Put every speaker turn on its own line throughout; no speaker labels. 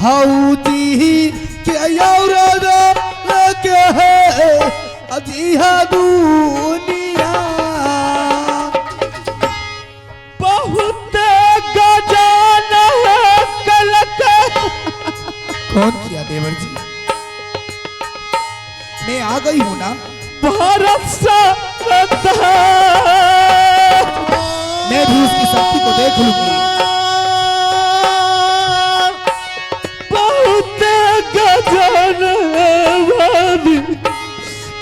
भौजी के और के है अजिहा दुनिया।
बहुत गजान कलक।
कौन किया देवर जी? मैं आ गई हूं ना।
भारत
मैं भी उसकी शक्ति को देख लूंगी।
बहुत गजान भाभी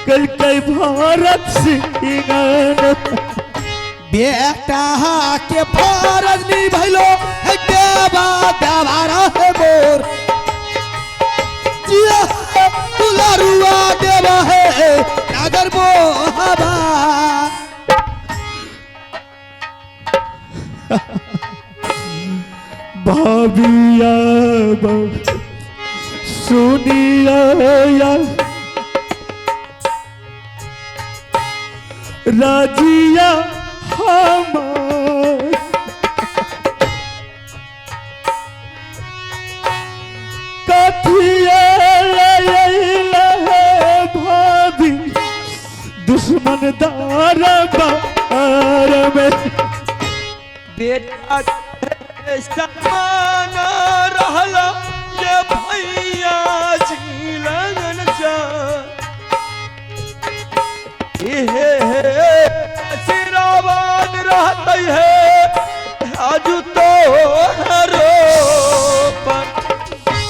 कल कई भारत सिंह।
बेटा के फरज निभैलो है देवा देवारा है मोर जिया दुलारुआ देवा है नागर मोहबा।
भाभिया सुनिया राजिया हमार कथिया है भाभी दुश्मन दार बार में।
बेटा के समान रहला ये भैया जी लगन जा हे सिरावान रहते है आज तो हरोपन।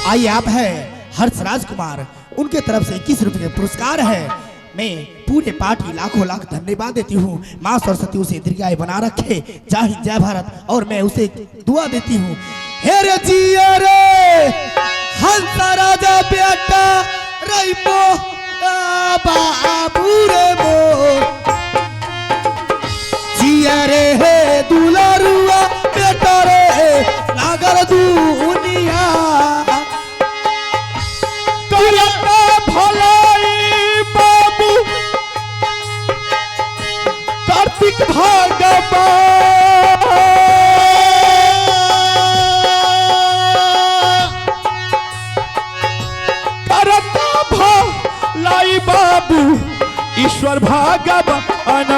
आइए आप है हर्ष राजकुमार, उनके तरफ से 21 रुपए के पुरस्कार है। मैं पूरे पार्टी लाखों लाख धन्यवाद देती हूँ। माँ सरस्वती उसे दीर्घायु बना रखे। जय हिंद जय भारत। और मैं उसे दुआ देती हूँ। हे रे जिया रे हंस राजा बेटा रईमो बाबू रे मोर जिया रे हे दुलारुआ बेटा रे नागर दुनिया।
करता भलाई बाबू कार्तिक भगवान, करता भलाई बाबू ईश्वर भगवान।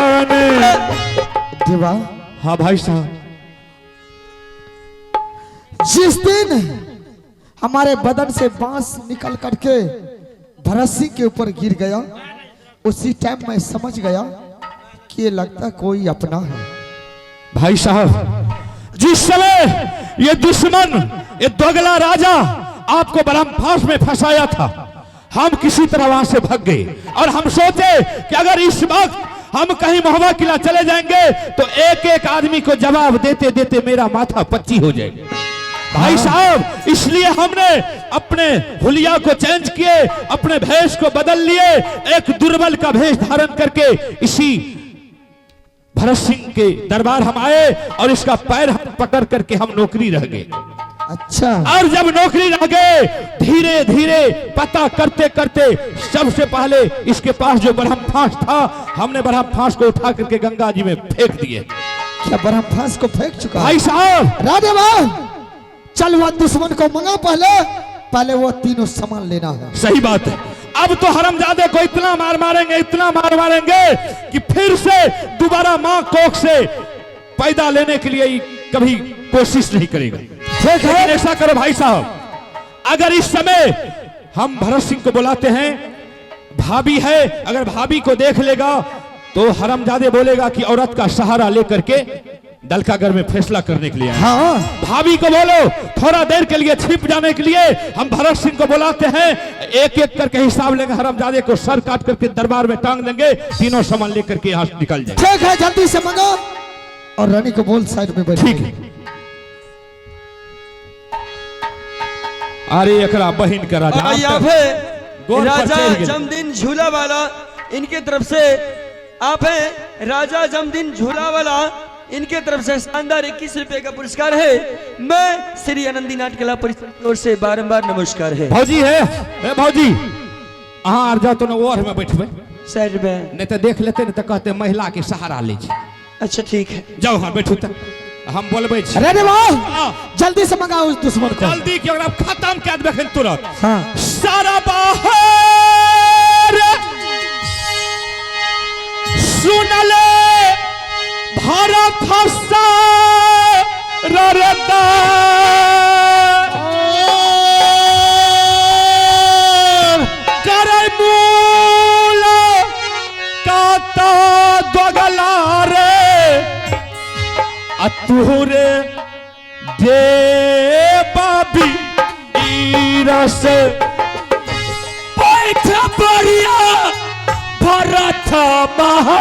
देवा।
हाँ भाई साहब।
जिस दिन हमारे बदन से बांस निकल करके भरत सिंह के ऊपर गिर गया, उसी टाइम मैं समझ गया कि ये लगता कोई अपना है।
भाई साहब, जिस समय ये दुश्मन, ये दोगला राजा आपको ब्रह्मफास में फंसाया था, हम किसी तरह वहां से भाग गए और हम सोचे कि अगर इस वक्त हम कहीं महोबा किला चले जाएंगे तो एक एक आदमी को जवाब देते देते मेरा माथा पच्ची हो जाएगा। भाई साहब, इसलिए हमने अपने हुलिया को चेंज किए, अपने भेष को बदल लिए, एक दुर्बल का भेष धारण करके इसी भरत सिंह के दरबार हम आए और इसका पैर हम पकड़ करके हम नौकरी रह गए।
अच्छा।
और जब नौकरी रह गए, धीरे धीरे पता करते करते सबसे पहले इसके पास जो ब्रह्मफास था, हमने ब्रह्मफास को उठा करके गंगा जी में फेंक दिए।
क्या ब्रह्मफास को फेंक चुका?
भाई साहब।
राधे भाई, चल वह दुश्मन को मंगा, पहले पहले वो तीनों सामान लेना है।
सही बात है। अब तो हरमजादे को इतना मार मारेंगे, इतना मार मारेंगे कि फिर से दोबारा मां कोख से पैदा लेने के लिए कभी कोशिश नहीं करेगा।
ठीक है।
लेकिन ऐसा करो भाई साहब, अगर इस समय हम भरत सिंह को बुलाते हैं, भाभी है, अगर भाभी को देख लेगा तो हरमजादे बोलेगा कि औरत का सहारा लेकर के दलकागढ़ में फैसला करने के लिए आए।
हाँ।
भाभी को बोलो थोड़ा देर के लिए छिप जाने के लिए, हम भरत सिंह को बुलाते हैं, एक एक करके हिसाब लेंगे, हरमजादे को सर काट करके दरबार में टांग देंगे, तीनों सामान लेकर के यहाँ निकल जाएंगे।
ठीक है, जल्दी से मंगा और रानी को बोल साइड में बैठ।
ठीक है। अरे एकरा बहिन के राजा
और यहाँ पे
गोल पर
राजा
चढ़ गेल।
जमदीन झूला वाला इनके तरफ से आप हैं, राजा जमदीन झूला वाला इनके तरफ से शानदार 21 रुपए का पुरस्कार है। मैं श्री आनंदी नाट्य कला परिषद की ओर से बारंबार नमस्कार है।
भौजी है, ए भौजी, अहाँ आर जाओ तो ने ओर में बैठबै।
साइड में।
नहीं तो देख लेते, नहीं तो कहते महिला के सहारा ले छी।
अच्छा ठीक है।
जाओ, हाँ बैठू। तो हम बोलबै छी।
अरे रे वाह,
हाँ।
जल्दी से मंगाओ उस दुश्मन को।
जल्दी के ओकरा खत्म कए देबै एखन तुरंत।
हाँ।
सारा बाहर सुनले भरत ररदा करे मूल काता दोगला रे आ तुहरे दे बाबी रस
बैठ बढ़िया भरत महा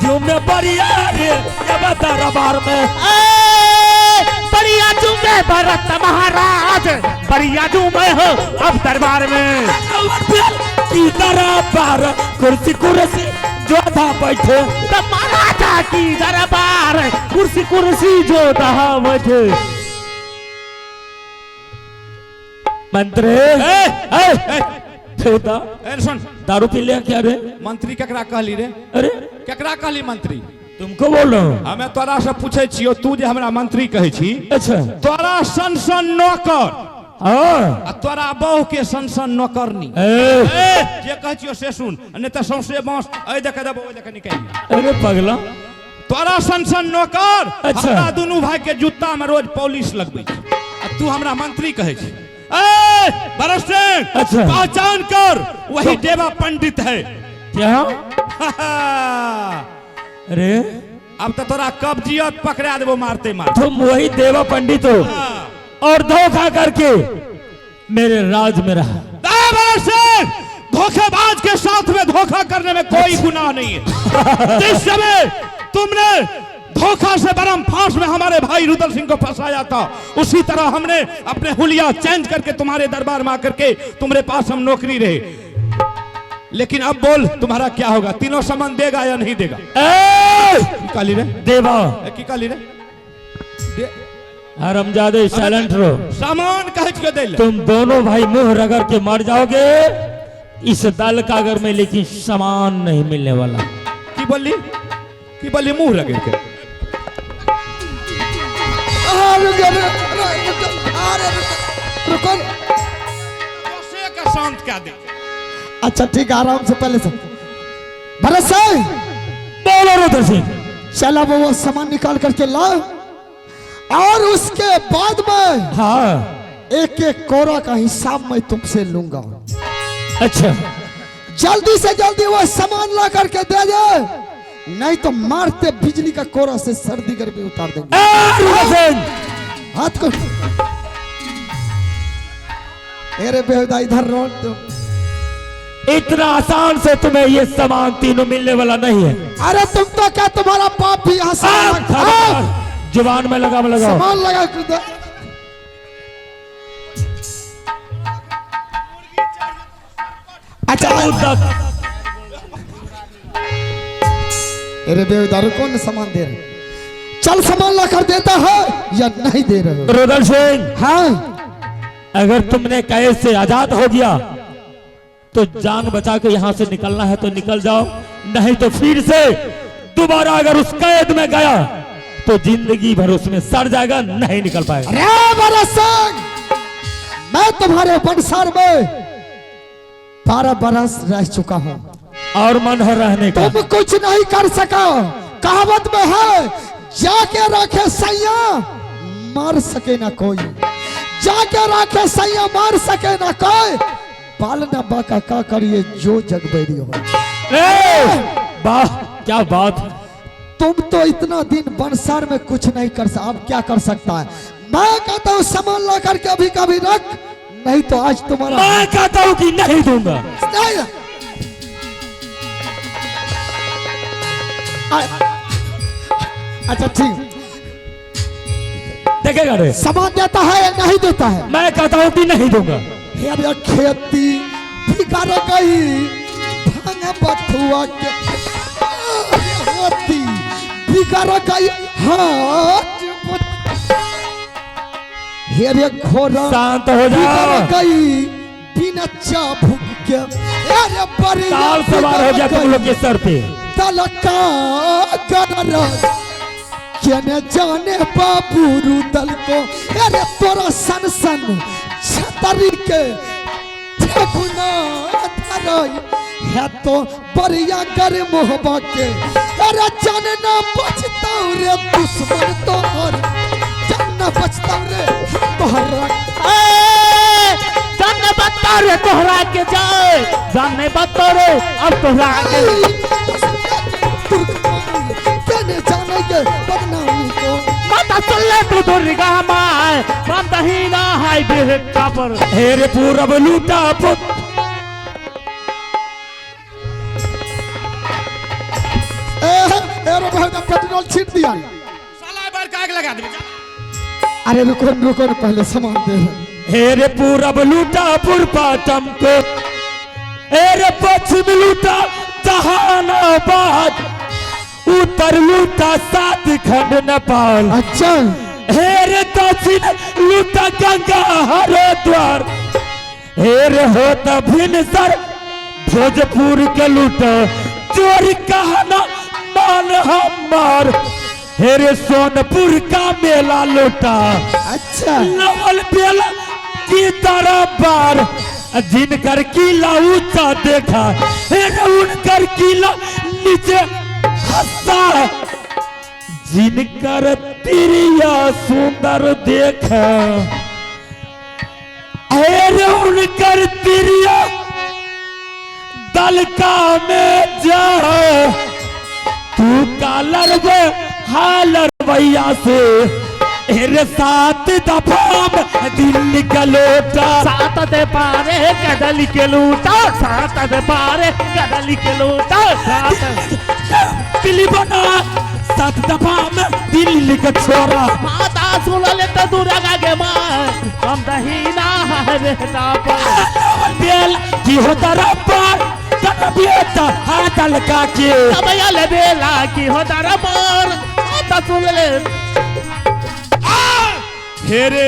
जुमे बढ़िया रे ये दरबार में।
बढ़िया जुमे भरत महाराज, बढ़िया जुमे हो अब दरबार में।
की दरबार कुर्सी कुर्सी जोधा बैठे,
तो महाराजा की दरबार कुर्सी कुर्सी जोधा बैठे।
मंत्री
सुन,
दारू पी लिया क्या रे?
मंत्री केकरा कहली रे?
अरे
केकरा कहली मंत्री?
तुमको बोल रहा हूँ।
हमें तोरा से पूछे छियो, तू जे हमरा मंत्री कहै छी।
अच्छा।
तोरा सन सन नौकर।
हाँ।
आ तोरा बहू के सन सन नौकरनी। जे कहै छियो से सुन, नहीं तो सौंसे बांस एहि दऽ के देबो ओहि दऽ के निकालि।
अरे पगला,
तोरा सन सन नौकर।
अच्छा।
हमरा दुनू भाई के जूता में रोज पॉलिश लगबै छै आ तू हमरा मंत्री कहै छी। ए भरत सिंह।
अच्छा।
पहचान कर, वही देवा पंडित है।
क्या? अरे
अब तो तोरा कब्जियत पकड़ा देबो मारते मारते।
तुम वही देवा पंडित हो और धोखा करके मेरे राज में रहा।
भरत सिंह, धोखेबाज के साथ में धोखा करने में कोई गुनाह नहीं है। जिस समय तुमने धोखा से बरम फांस में हमारे भाई रुदल सिंह को फंसाया था, उसी तरह हमने अपने हुलिया चेंज करके तुम्हारे दरबार में आकर के तुम्हारे पास हम नौकरी रहे। लेकिन अब बोल तुम्हारा क्या होगा? तीनों सामान देगा या नहीं देगा? की कहली रे?
देवा।
की कहली रे?
हरामजादे साइलेंट रहो।
सामान कहे छियो दै ले।
तुम दोनों भाई मुंह रगड़ के मर जाओगे इस दल कागर में, लेकिन सामान नहीं मिलने वाला।
की बोली? की बोली मुंह रगड़ के?
रुको।
के शांत कह दे।
अच्छा ठीक, आराम से पहले से। भरत सिंह
बोलो रुद्र सिंह।
चला वो सामान निकाल करके ला और उसके बाद में
हाँ
एक एक कोरा का हिसाब मैं तुमसे लूंगा।
अच्छा,
जल्दी से जल्दी वो सामान ला करके दे दे, नहीं तो मारते बिजली का कोरा से सर्दी गर्मी उतार देंगे। हाथ को अरे बेहुदा इधर रोड दो।
इतना आसान से तुम्हें ये सामान तीनों मिलने वाला नहीं है।
अरे तुम तो क्या, तुम्हारा बाप भी यहाँ
जुबान में लगाम लगाओ।
सामान लगा कर दे। अच्छा अरे बेहुदा कौन सामान दे रहे? चल सामान ला कर देता है या नहीं दे रहे?
रुदल सिंह।
हाँ,
अगर तुमने कैद से आजाद हो गया तो जान बचा के यहां से निकलना है तो निकल जाओ, नहीं तो फिर से दोबारा अगर उस कैद में गया तो जिंदगी भर उसमें सड़ जाएगा, नहीं निकल पाएगा।
अरे भरत सिंह, मैं तुम्हारे बंसार में 12 बरस रह चुका हूं
और मन है रहने का।
तुम कुछ नहीं कर सका। कहावत में है, जाके रखे सैया मार सके ना कोई, जाके रखे सैया मार सके ना कोई, पालना बाका का करिए जो जग बैरी हो।
वाह क्या बात।
तुम तो इतना दिन बंसार में कुछ नहीं कर सकता, अब क्या कर सकता है? मैं कहता हूँ सामान ला करके अभी कभी रख, नहीं तो आज तुम्हारा।
मैं कहता हूँ कि नहीं दूंगा।
नहीं। अच्छा ठीक,
देखेगा रे
सामान देता है या नहीं देता है?
मैं कहता हूँ कि नहीं दूंगा।
खेती बिगाड़ गई भांग बथुआ के, खेती बिगाड़ गई हाथ हेरे घोड़ा
शांत हो जाओ।
गई बिना चाबुक के, अरे
ताल सवार हो गया तुम लोग के सर पे।
तलका कर। केने जाने बाबू रुदल को अरे तोरा सन सन छतरी के ठेकुना धराई है तो बढ़िया कर मोहबा के अरे जानना बचता रे दुश्मन तोहर जानना बचता रे तोहरा
जाने बता रे तोहरा के जाए जाने बता रे अब तोहरा के
केने जाने के बदनामी को
माता चल ले तू दुर्गा माय हम दहीना हाय बेटा पर
हेरे पूरब लूटा पुत
ए ए रे भाई पेट्रोल छीट दिया
साला बार काग लगा दे
अरे रुको न, रुको न, पहले सामान दे रहे
हेरे पूरब लूटा पुरपाटम को हेरे पश्चिम लूटा जहानाबाद उत्तर लूटा सात खंड नेपाल
अच्छा
हेरे दक्षिण लूटा गंगा हरिद्वार हेरे होत भिनसर भोजपुर के लूटा चोर कहना मान हमार हेरे सोनपुर का मेला लूटा
अच्छा
लवल बेला की तरह बार जिनकर किला ऊंचा देखा हेरे उनकर किला नीचे हंसा जिनकर तिरिया सुंदर देखा हेरे उनकर तिरिया दलका में जा तू कालर वे हालर भैया से हेरे सात दफा में दिल का लोटा
सात दे पारे कदल के लूटा सात दे पारे कदल के लूटा सात
दिल्ली बना सात दफा में दिल्ली का छोरा
माता सुन ले तो दुर्गा के माय हम दहीना हाय बेटा पर
बेल की होता रब्बर तब हाथ लगा के
तब यल बेला की हो दरबार माता सुन ले
हेरे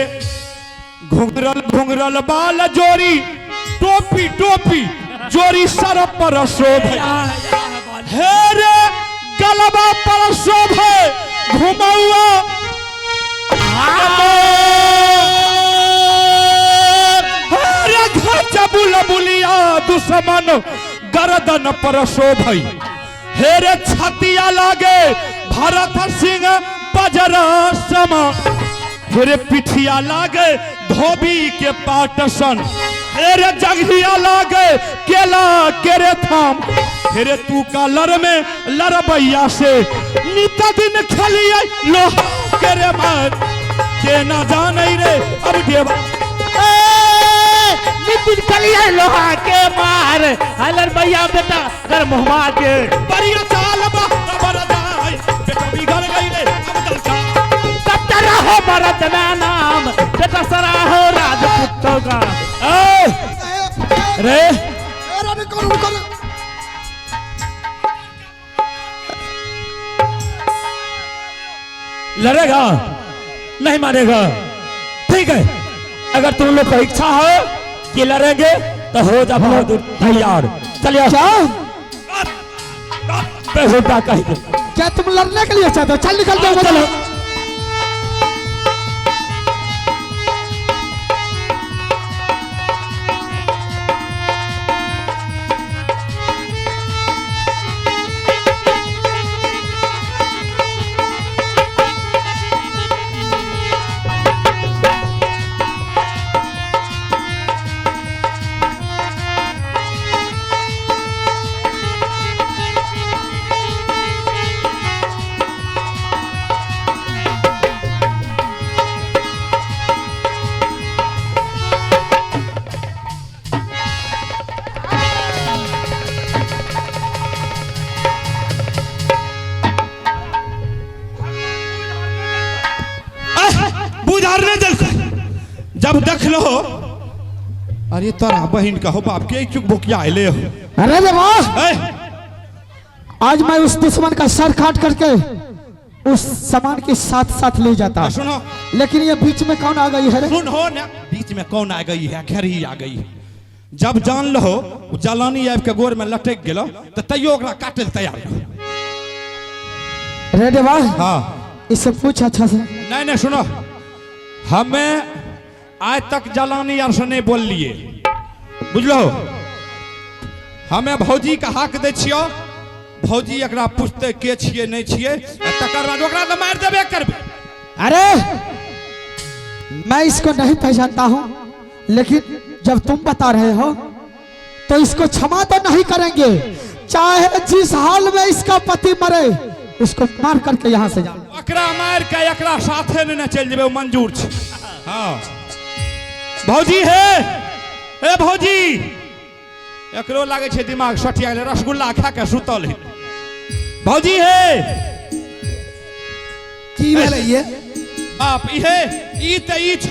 घुंघरल घुंघरल बाल जोरी टोपी टोपी जोरी सर पर शोभ हेरे गलबा पर शोभ घुमौआ हेरे घच बुलबुलिया दुश्मन गर्दन पर शोभ हेरे छतिया लागे भरत सिंह बजरा समा हेरे पिठिया लागे धोबी के पाटसन हेरे जगहिया लागे केला केरे थाम हेरे तू का लर में लरबैया से नित दिन खेलिए लोहा केरे मार के ना जाने रे अब देवा
नितिन कलिया लोहा के मार हलर भैया बेटा कर मुहमा के
बढ़िया चाल बा रबर जाए बेटा बिगड़ गई रे अब दलका
कतरा हो भरत में नाम बेटा सरा हो राजपूतों का
ए, रे
अरे रुको रुको
लड़ेगा नहीं मानेगा ठीक है अगर तुम लोग को इच्छा हो कि लड़ेंगे तो हो जा बहादुर तैयार चलिए
क्या
बेहुदा कहीं के।
क्या तुम लड़ने के लिए चाहते हो चल निकल जाओ
चलो।
बुझारने दल जब देख लो अरे तोरा बहन कहो बाप के चुक भुकिया आइले हो
अरे रे वाह
ए,
आज मैं उस दुश्मन का सर काट करके उस सामान के साथ साथ ले जाता
सुनो
लेकिन ये बीच में कौन आ गई है रे
सुन हो ना बीच में कौन आ गई है घेरी आ गई है जब जान लो जलानी आबि के गोर में लटक गेलो तो तैयो ओकरा काटे ले तैयार रहो।
रे देवा
हाँ
इससे पूछ अच्छा से।
नहीं नहीं सुनो, हमें आज तक जलानी यार से नहीं बोल लिए, बुझलो? हमें भौजी के हक दै छियो, भौजी एकरा पूछते के छियै नहीं छियै, आ तकर बाद ओकरा तऽ मारि देबे करबै।
अरे मैं इसको नहीं पहचानता हूं, लेकिन जब तुम बता रहे हो तो इसको क्षमा तो नहीं करेंगे, चाहे जिस हाल में इसका पति मरे उसको मार करके यहाँ से जाओ।
ओकरा मारि के एकरा साथे ने चलि जेबै, ओ मंजूर छै। हाँ भौजी, हे हे भौजी, एकरो लागै छै दिमाग सठिया गेलै, रसगुल्ला खा के सुतल है। भौजी हे,
की भेलै ये?
बाप इहे ई तऽ ई छ,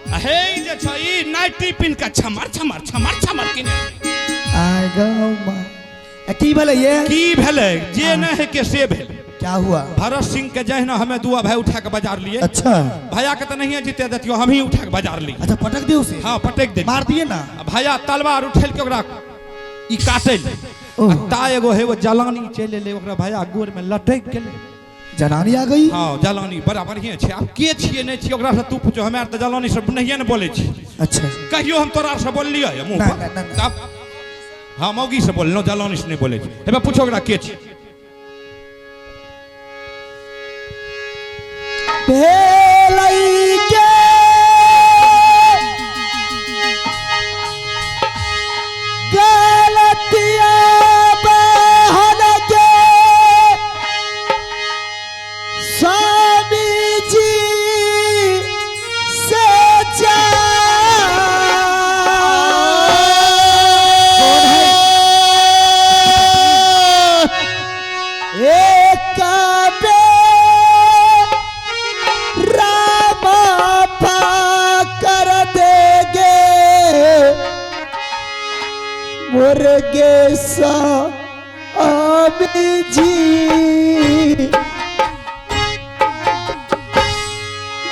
हे ई जे छ ई नाइटी पिन के छमर छमर छमर छमर किने।
आय गौ माँ। की भेलै ये?
की भेलै जे नहि है के से भेलै।
क्या हुआ?
भरत सिंह के जहिना हमें दुआ भाई उठा के बाजार लिए।
अच्छा।
भैया के तो नहीं जीते देतियो, हम ही उठा के बाजार लिए।
अच्छा पटक दियो उसे?
हाँ पटक दे।
मार दिए ना?
भैया तलवार उठेल के ओकरा ई काटे। ता एगो है वो जलानी चलि एलै, ओकरा भैया गोर में लटकि गेलै।
जनानी आ गई?
हाँ जलानी बड़ा बढ़िया छै। आब के छियै नहि छियै ओकरा से तू पूछो, हमे आर तऽ जलानी से नहिये ने बोलै छी।
अच्छा।
कहियो हम तोरा से बोललियै मुँह पर?
ना, ना, ना।
तब हाँ मौगी से बोललहुँ, जलानी से नहि बोलै छी। हेबे पूछो ओकरा के छी।
भेलै के गलतिया बहन के स्वामी जी से जा। एक रामा कर देगे मुर्गे स्वामी जी,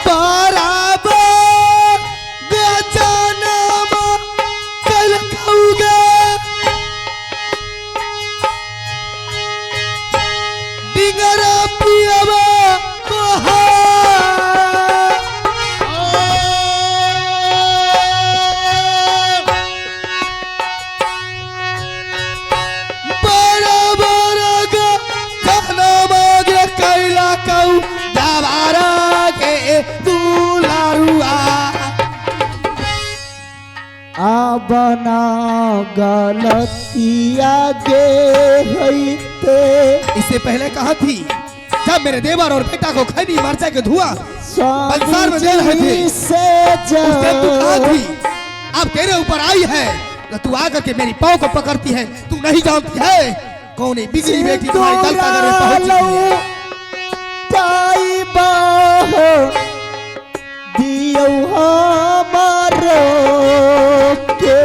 बराबर गजनम कल खाऊंगा डिंगरा पियवा बना गलतिया गे होइते।
इससे पहले कहा थी जब मेरे देवर और बेटा को खैनी मरचा के धुआं बंसार में दे रहे थे,
से
उस दिन तू कहा थी? अब तेरे ऊपर आई है तो तू आकर के मेरी पाँव को पकड़ती है। तू नहीं जानती है कौन है बिगड़ी बेटी तुम्हारी दल का घर में पहुंच चुकी है।
दियौ हमारो के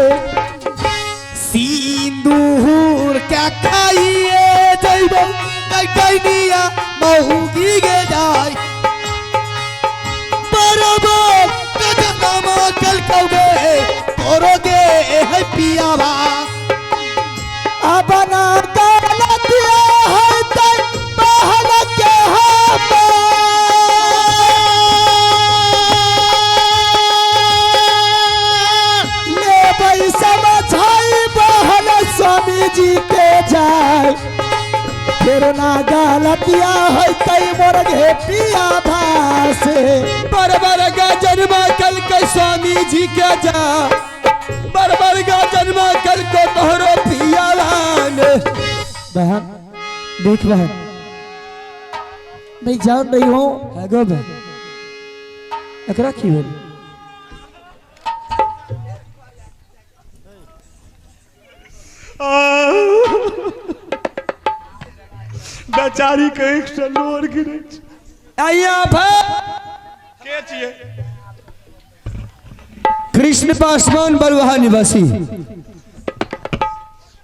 सिंदूर क्या खाइए जइबो कैकनिया महुगी गे जाय बराबर कदम कल कौगे तोरोगे है पियावा।
अपना गलतिया है ते बहन के ले समझाई बहन स्वामी जी के जाय, फिर ना गलतिया है ते मोर घे पिया भासे।
बरबर का जन्मा कल के स्वामी जी के जा, बरबर का जन्मा कल को तोहरो पिया लान।
बहन देख बहन, मैं जान रही हूँ।
गो बहन एकरा की भेल?
बेचारी के एक से लोर गिरे।
आइए आप है
के छियै?
कृष्ण पासवान बलुहा निवासी,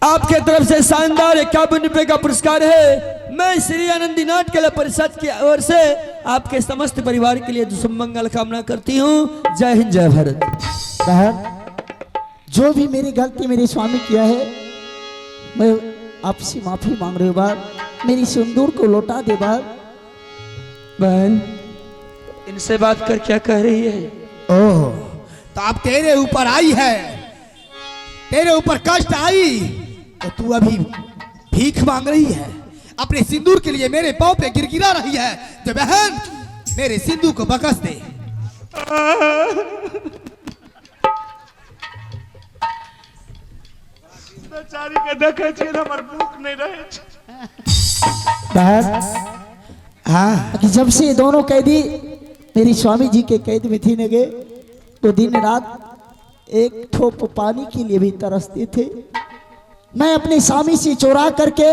आपके तरफ से शानदार 51 रुपए का पुरस्कार है। मैं श्री आनंदी नाट्य कला परिषद की ओर से आपके समस्त परिवार के लिए शुभ मंगल कामना करती हूँ। जय हिंद जय भारत।
बहन जो भी मेरी गलती मेरे स्वामी किया है मैं आपसे माफी मांग रही हूँ। बार मेरी सिंदूर को लौटा दे। बार
बहन, इनसे बात कर क्या कह रही है?
ओह, तो अब तेरे ऊपर आई है, तेरे ऊपर कष्ट आई तो तू अभी भीख मांग रही है, अपने सिंदूर के लिए मेरे पांव पे गिरगिरा रही है। जो बहन मेरे सिंदूर को बकस दे।
बेचारी के देखे छियै ने, हमर भूख नहीं रहे छै।
बहन,
हाँ,
कि जब से ये दोनों कैदी मेरी स्वामी जी के कैद में थी गए तो दिन रात एक ठोप पानी के लिए भी तरसते थे। मैं अपने स्वामी से चुरा करके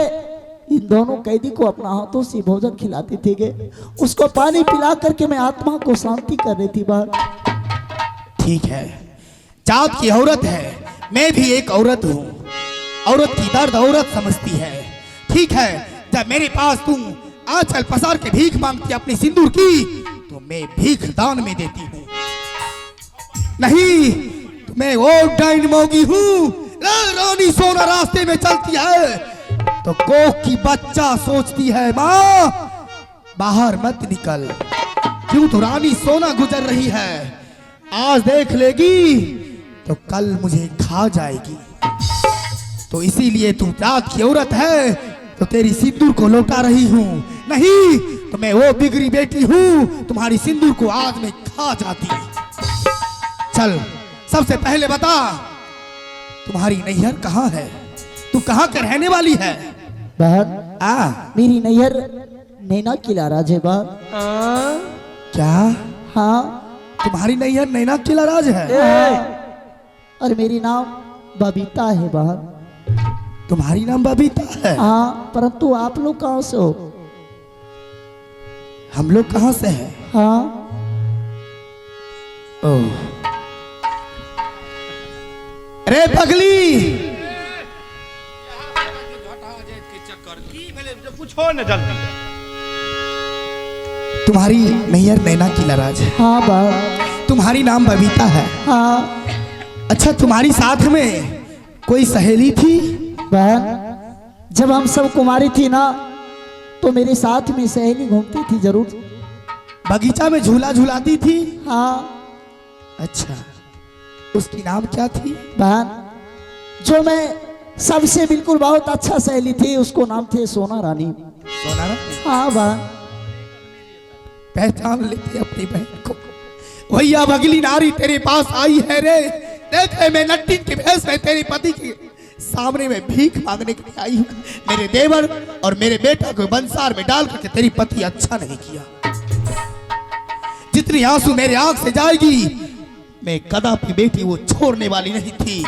इन दोनों कैदी को अपना हाथों से भोजन खिलाते थे गए, उसको पानी पिला करके मैं आत्मा को शांति कर रही थी। बहन
ठीक है, जात की औरत है, मैं भी एक औरत हूँ, औरत की दर्द औरत समझती है। ठीक है, जब मेरे पास तुम आंचल पसार के भीख मांगती अपनी सिंदूर की, तो मैं भीख दान में देती हूँ। नहीं तो मैं वो डाइन मोगी हूँ। रानी सोना रास्ते में चलती है तो कोख की बच्चा सोचती है माँ बाहर मत निकल, क्यों तो रानी सोना गुजर रही है, आज देख लेगी तो कल मुझे खा जाएगी। तो इसीलिए तू जात की औरत है तो तेरी सिंदूर को लौटा रही हूं, नहीं तो मैं वो बिगड़ी बेटी हूं, तुम्हारी सिंदूर को आज मैं खा जाती। चल सबसे पहले बता तुम्हारी नैहर कहाँ है, तू कहाँ के रहने वाली है?
बहन,
आ
मेरी नैहर नैना किला राज है। बहन
क्या?
हाँ,
तुम्हारी नैहर नैना किला राज है?
और मेरी नाम बबीता है। बहन
तुम्हारी नाम बबीता है?
हाँ, परंतु आप लोग कहाँ से हो?
हम लोग कहाँ से हैं?
हाँ।
ओह, अरे पगली,
पूछो ने जल्दी।
तुम्हारी नैहर नैना किला राज है?
हाँ बहन।
तुम्हारी नाम बबीता है?
हाँ।
अच्छा, तुम्हारी साथ में कोई सहेली थी?
बहन, जब हम सब कुमारी थी ना तो मेरे साथ में सहेली घूमती थी जरूर।
बगीचा में झूला झूलाती थी?
हाँ।
अच्छा, उसकी नाम क्या थी?
बहन, जो मैं सबसे बिल्कुल बहुत अच्छा सहेली थी उसको नाम थे सोना रानी।
सोना रानी?
हाँ बहन।
पहचान लेती अपनी बहन को। भैया अगली नारी तेरे पास आई है रे, देख मैं नट्टी के भेष में तेरे पति के सामने में भीख मांगने के लिए आई हूँ। मेरे देवर और मेरे बेटा को बंसार में डाल करके तेरी पति अच्छा नहीं किया। जितनी आंसू मेरे आंख से जाएगी मैं कदापि बेटी वो छोड़ने वाली नहीं थी।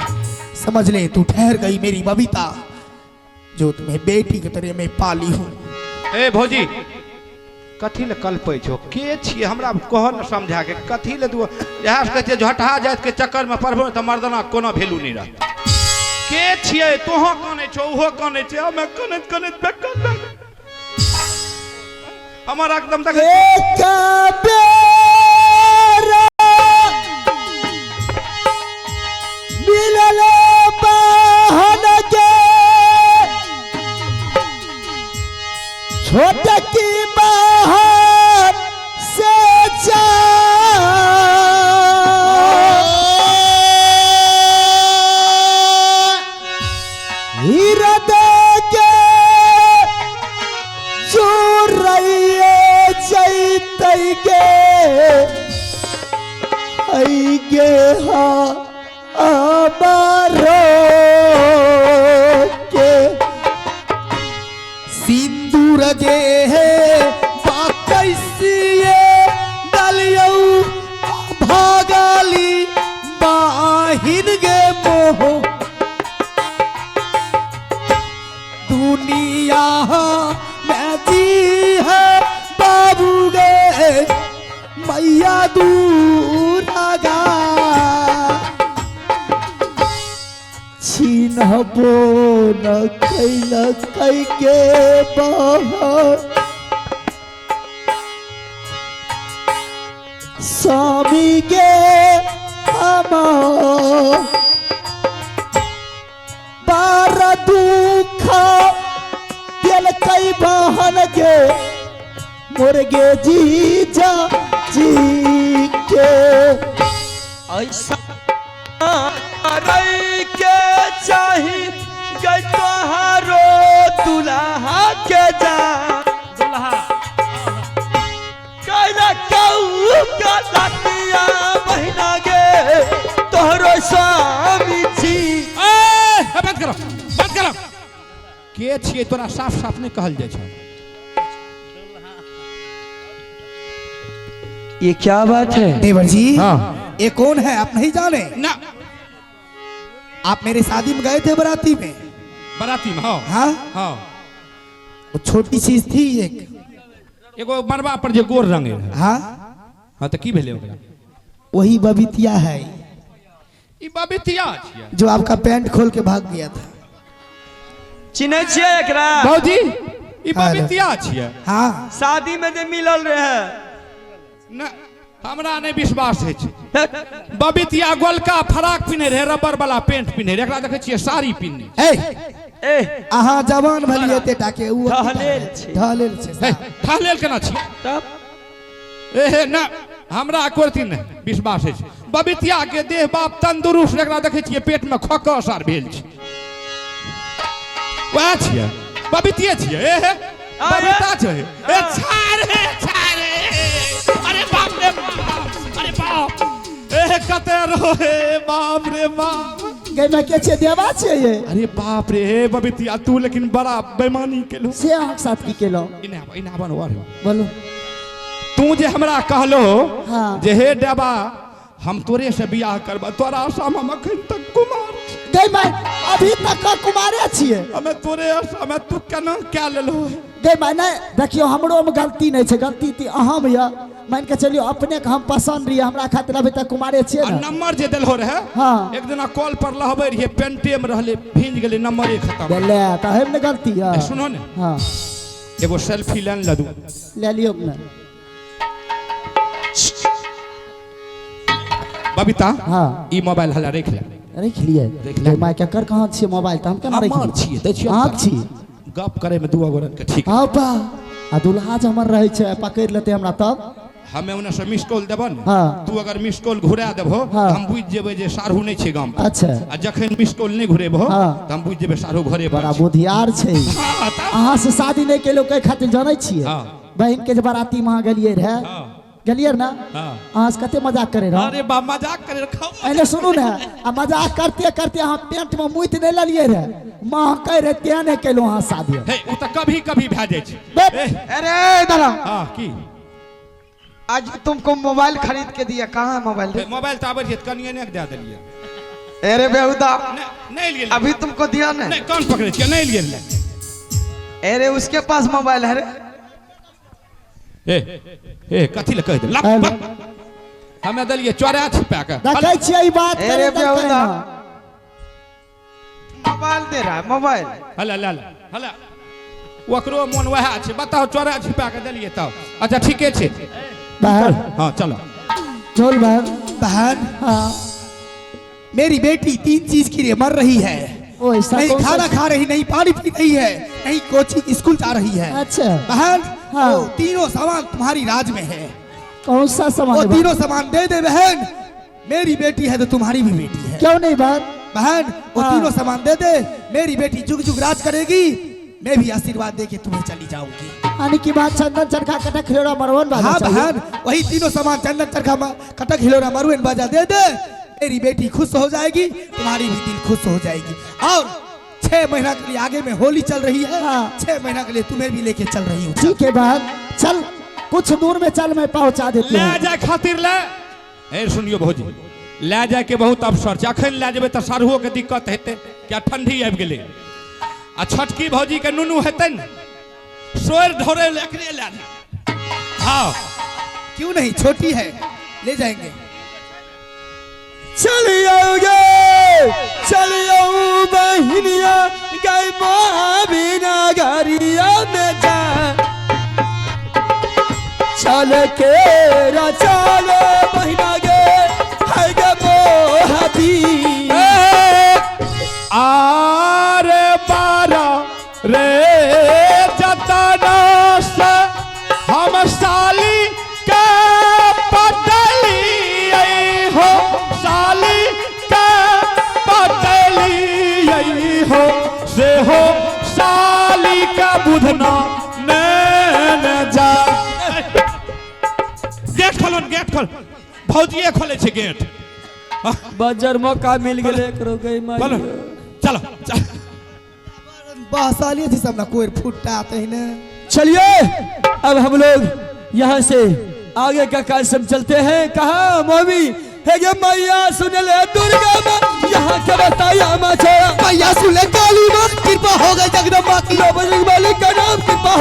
समझ ले तू ठहर गई मेरी बबीता, जो तुम्हें बेटी के तरह मैं पाली हूँ।
ए भौजी, कथी ले कल्पै छो? के छियै हमरा कह न समझा के, कथी ले तू इएह से कहै छियै झटहा जाति के चक्कर में पड़बो तऽ मर्दाना कोनो वैल्यू नहीं रहत। के छियै? तोहो कानै छो, ओहो कानै छै, हमे कानैत कानैत बेकल भए गेल। हमर एकदम देख
एक बेर मिलल बहन के छोट की बहन से हृदय के चोरैये जैतै गे ऐ गे हा अमरो के
सिंदूर गे है कैसिए दलियौ भागाली बाहिन गे मोह दुनिया में जी है बाबू गे मैया दूरागा
छिनहबो न कैल कै के बहन स्वामी गे हमार बार दुख दिल कई बहन गे मुर्गे जीजा जी के।
ऐसा रई के चाही गई तोहारो दुल्हा के जा
दुल्हा
कैला कऊ का लतिया बहिना गे तोहरो स्वामी जी।
ए, बंद करो, बंद करो। के छियै तोरा साफ साफ नहीं कहल जाइ छै।
ये क्या बात है
देवर जी?
हाँ।
ये कौन है आप नहीं जाने?
ना।
आप मेरे शादी में गए थे बराती में।
बराती में? हाँ।
हाँ।
हाँ।
वो छोटी चीज थी एक।
एगो मरबा पर जे गोर रंग है।
हाँ।
हाँ, तो की भेलै ओकरा?
वही बबीतिया है।
ई बबीतिया छियै?
जो आपका पैंट खोल के भाग गया था।
चिन्है छियै एकरा?
भौजी, ई बबीतिया छियै?
हाँ।
शादी में जे मिलल रहे।
ना, हमरा नहीं विश्वास होइ छै। बबीतिया गोलका फराक पिन्है रहै, रबर वाला पेंट पिन्है रहै, एकरा देखै छियै साड़ी पिन्हने।
ए
ए
अहाँ जवान भलियै एते टाके उ
ढहलेल छै।
ढहलेल छै।
हे, ढहलेल केना छियै?
तब
ए हे, ना, हमरा एको रत्ती नहि विश्वास होइ छै। बबीतिया के देह बाप तंदुरुस्त, एकरा देखै छियै पेट में खकस आर भेल छै। वएह छियै, बबीतिये छियै। ए हे, बबीता छै। ए छाड़े छाड़े, अरे बाप रे बाप, अरे बाप, ए कते रहे, बाप रे बाप।
गई मैं के छियै? देवा छियै ये?
अरे बाप रे, हे बबीतिया, तू लेकिन बड़ा बेईमानी केलहो।
से अहाँके साथ की केलहुँ?
इने आब, इने आब, और
बोलू।
तू जे हमरा कहलो
हाँ।
जे हे देवा, हम तोरे से बियाह करबा, तोरा आशा में हम अखन तक कुमार छी।
गई मैं अभी तक कुमारे छियै।
हमे तोरे आशा में तू केना कए लेलहो?
गई मैं नहीं, देखियो हमरो में गलती नहीं छै, गलती ती अहाँ में यऽ। मान के चलियो अपने के हम पसंद रहिए, हमरा खातिर अभी तक कुमारे छियै
आ
ने।
नंबर जे देलहो रहे,
हाँ।
एक दिना कॉल पर लहबै रहिए, पेंटे में रहले, भींज गेलै, नंबरे खत्म।
ले तऽ हम ने गलती यऽ।
ए, सुनो ने।
हाँ।
एगो सेल्फी लेन लदू।
ले लियो ने।
बबीता।
हाँ।
ई मोबाइल हला रख ले।
रख लिए।
रख ले।
My केकर कहाँ छियै मोबाइल, तऽ हम केना रख
हमर
लियै?
छियै, दै छियै।
अहाँक छी?
गप करे में दू गोरन के ठीक।
हाँ बा, आ दुल्हा जे हमर रहै छै, पकड़ि लेतै हमरा तब?
हमे ओने से मिस कॉल देबो ने।
हाँ।
तू अगर मिस कॉल घुरा देबहो,
हाँ।
हम बुझि जेबै जे साढ़ू नहि छै गाम पर।
अच्छा।
आ जखन मिस कॉल नहि घुरेबहो,
हाँ।
तऽ हम बुझि जेबै साढ़ू घरे पर
बड़ा
छै।
बुधियार छै।
हाँ, तब?
अहाँ से शादी नहि केलहुँ कै खातिर जानै छियै?
हाँ।
बहिन के जे बाराती में अहाँ गेलियै रहे,
हाँ।
गेलियै ना?
हाँ।
अहाँ से कते मजाक करे रहो।
अरे बा, मजाक करे रखो।
पहले सुनू ने, आ मजाक करते करते अहाँ पेंट में मुइत नहि लेलियै रहे, माँ कह रहे तें नहि केलहुँ अहाँ शादी।
हे, ओ तऽ कभी कभी भए जाइ छै।
बे।
ए,
अरे इधर आओ।
हाँ, की?
आज तुमको मोबाइल खरीद के दिया, कहाँ है मोबाइल?
हे, मोबाइल तऽ आबै छै, कनिए ने दए देलियै।
अरे बेहुदा।
नहि, नहि लियै।
अभी तुमको दिया ना?
नहि, कान पकड़ै छियै, नहि लियै।
अरे उसके पास मोबाइल है रे।
ए ए, कथी लए कहि देल?
हेलो।
हमे देलियै चोरा छिपा के।
देखै छियै ई बात
अरे
करे
बेहुदा।
ना।
मोबाइल दे रहा है मोबाइल।
हला हला हला, ओकरो मोन वएह छै। बताओ, चोरा छिपा के देलियै तब। अच्छा, ठीके छै।
बहन।
हाँ, चलो।
चल बहन।
बहन।
हाँ।
मेरी बेटी 3 चीज के लिए मर रही है।
ओ ऐसा
नहीं
कौन सा?
खाना खा रही, नहीं पानी पी रही है, नहीं कोचिंग स्कूल जा रही है।
अच्छा।
बहन।
हाँ।
वो तीनों सामान तुम्हारी राज में है।
कौन सा सामान
वो
है बहन?
तीनों सामान दे दे बहन, मेरी बेटी है तो तुम्हारी भी बेटी है।
क्यों नहीं बहन?
बहन, वो
हाँ।
तीनों सामान दे दे, मेरी बेटी जुग जुग राज करेगी, मैं भी आशीर्वाद दे के तुम्हें चली जाऊंगी।
यानी की बात चंदन चरखा कटक खिलौना मरवन बाजा
हाँ
चाहिए।
बहन, वही तीनों सामान चंदन चरखा कटक हिलोरा मरुन बाजा दे दे, मेरी बेटी खुश हो जाएगी, तुम्हारी भी दिल खुश हो जाएगी। और 6 महीना के लिए आगे में होली चल रही है।
हाँ।
6 महीना के लिए तुम्हें भी लेके चल रही हूँ।
ठीक है बहन, चल कुछ दूर में चल, मैं पहुंचा देती
ले
हूँ।
जाय खातिर ले। ए सुनियो भौजी, ले जाय के बहुत अवसर छै। अखन ले जेबै तऽ साढ़ुओ के दिक्कत हेतै, किया ठंडी आबि गेलै। आ छोटकी भौजी के नुनू हेतै ने, सोर ढोरे ले एकरे ले जाय। हाँ।
क्यों नहीं, छोटी है, ले जाएंगे।
चल आओगे, चल आओ बहिनिया गई बिना गरिया में जा, चल के रा चल बहिना गे है गे मोहबी।
आरे बारा रे जतना से हम बुधना नैन जा। गेट खोलो, गेट खोल, भौजिए खोले छै गेट।
बजर मौका मिल गेलै एकरो गई माई।
बोलो, चलो चलो।
बहसालिए थी सब ना कोई फुट्टा तहिने।
चलिए अब हम लोग यहाँ से आगे का कार्यक्रम चलते हैं। कहा मम्मी हे गे मैया सुन ले दुर्गा माँ, यहाँ के बताया माँ छोड़ा
मैया सुन ले काली माँ, कृपा हो गई जगदम्बा की।
लो बजरंग बली का नाम कृपा हो।